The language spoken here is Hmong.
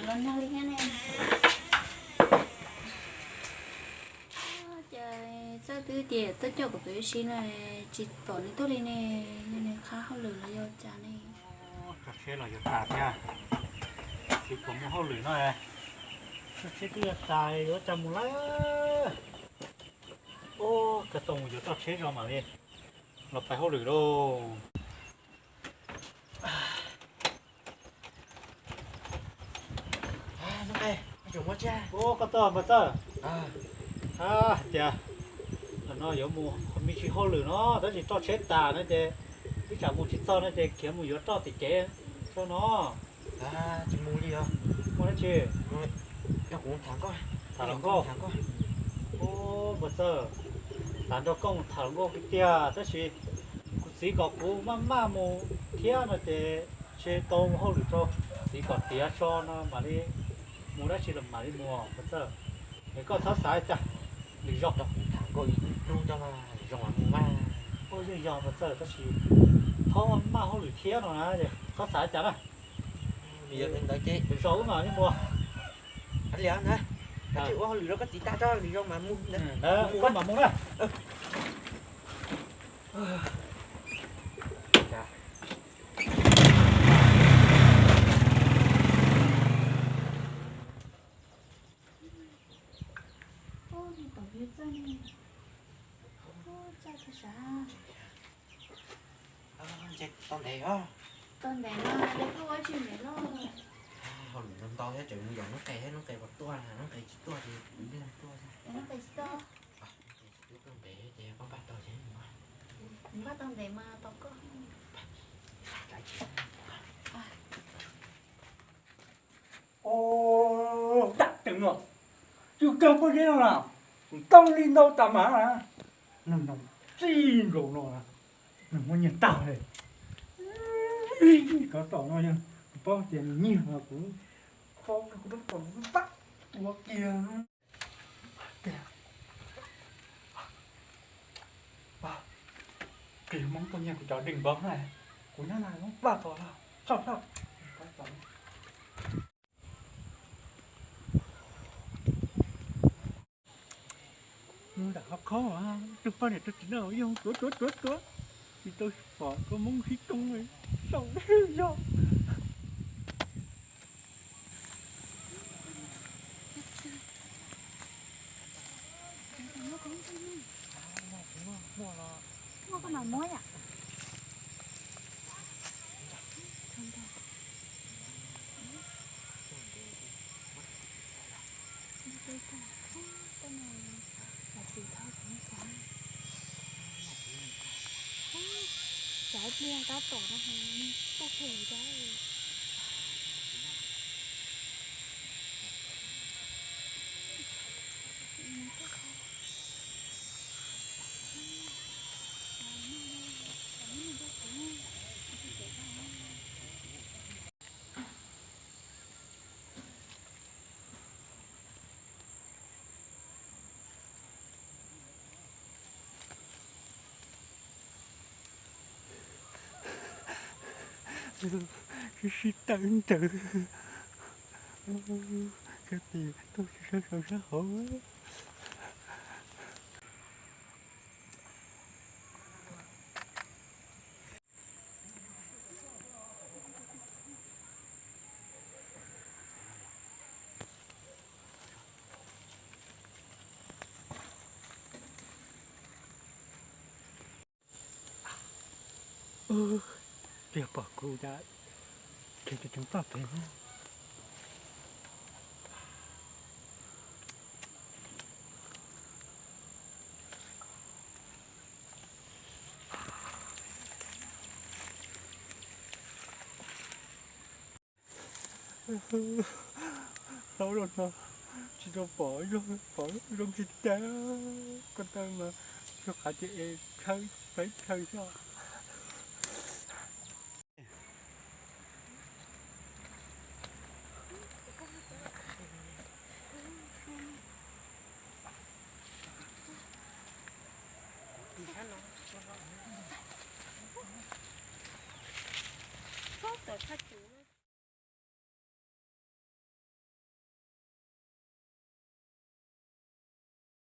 Los nag li thiab ne. Ces Txawj twb tias tuaj coj kuv pem ua si no, tsis pom nws tuaj li ne, yog nws qhab hauj lwm los yog cas ne. Tso tsheb los yuav tas thiab, txiv puas muaj hauj lwm no, tso tsheb twb yuav tas yuav cas mus lawm. Ub, koj tau mus yuav tso tsheb tso mam li los pais hauj lwm lauj. Ub, koj tuaj Npawg Txawj. Hais tias no yuav mus me ntsis hauj lwm no tab sis tso tsheb tas no ces twb tsam mus tsis txog no ces khiav mus yuav roj tim kev tso no. Tsis mus li os. Mus dab tsi? Tham hluas nkauj. Ub, Npawg Txawj, xav nrog koj mus tham hluas nkauj kiag tiag tab sis kuv txiv kom kuv maj maj mus thiab no ces tsis tau hauj lwm rau txiv kom tiav tso no mam li mus, dab tsi los mam li mus Npawg Txawj. Es koj txhob xav cas, lwm zaus. Ua yeej yog Npawg Txawj tab sis txhob maj hauj lwm thiab no na, txhob xav cas na. Lwm zaus wb mam li mus. Ua hauj lwm rau koj txiv tag tso, lwm zaus mam mus. Koj mam mus na. Ntshe tau ntev os. Tau ntev no, lawv kuj ua tsis ntev lauj. Hauj lwm ntau thiab tseem mus yos noob qes thiab noob qes puas tuaj, noob qes tsis tuaj ces kuv yeej tuaj. Noob qes tsis tuaj. Noob qes tsis tuaj npem ces koj npaj tau ces mus. Npaj tau ntev mas tos koj. Ub, dab tsi no, tsis kawg pob zeb no na, kuv tau li ntau tas mas na, neeg no txij nkaus no na, nws muaj nyiaj tag li. Cov tom no yog kuv paub tias nws nyiag mas kuv kho kuv rab phom kuv pab tua kiag. Kiag Hmoob tuaj nyiag kuv cov deeg npawv na, kuv nyob na Hmoob paj tod los txhob txhob. Mus nram qhov khob, tus poj niam tus txiv no yeej tuav tuav tuav tuav, tsis tau pom koj Hmoob sib too li, xav yog. Muaj koj mam muab yom. Cov pliag tab tom no, toj phem cov. Sib sib tawm ntawd, kab tis tuaj sawv sawv sab hauv. Pliag pom kuv cas khiav ceev ceev toj pem. Hlob los no tsis tau pom zoo, pom zoo tsis tau. Ko taw mas tsuas qhav ces es tshawb peb tshawb xwb. Txhob tawm thaj tswm.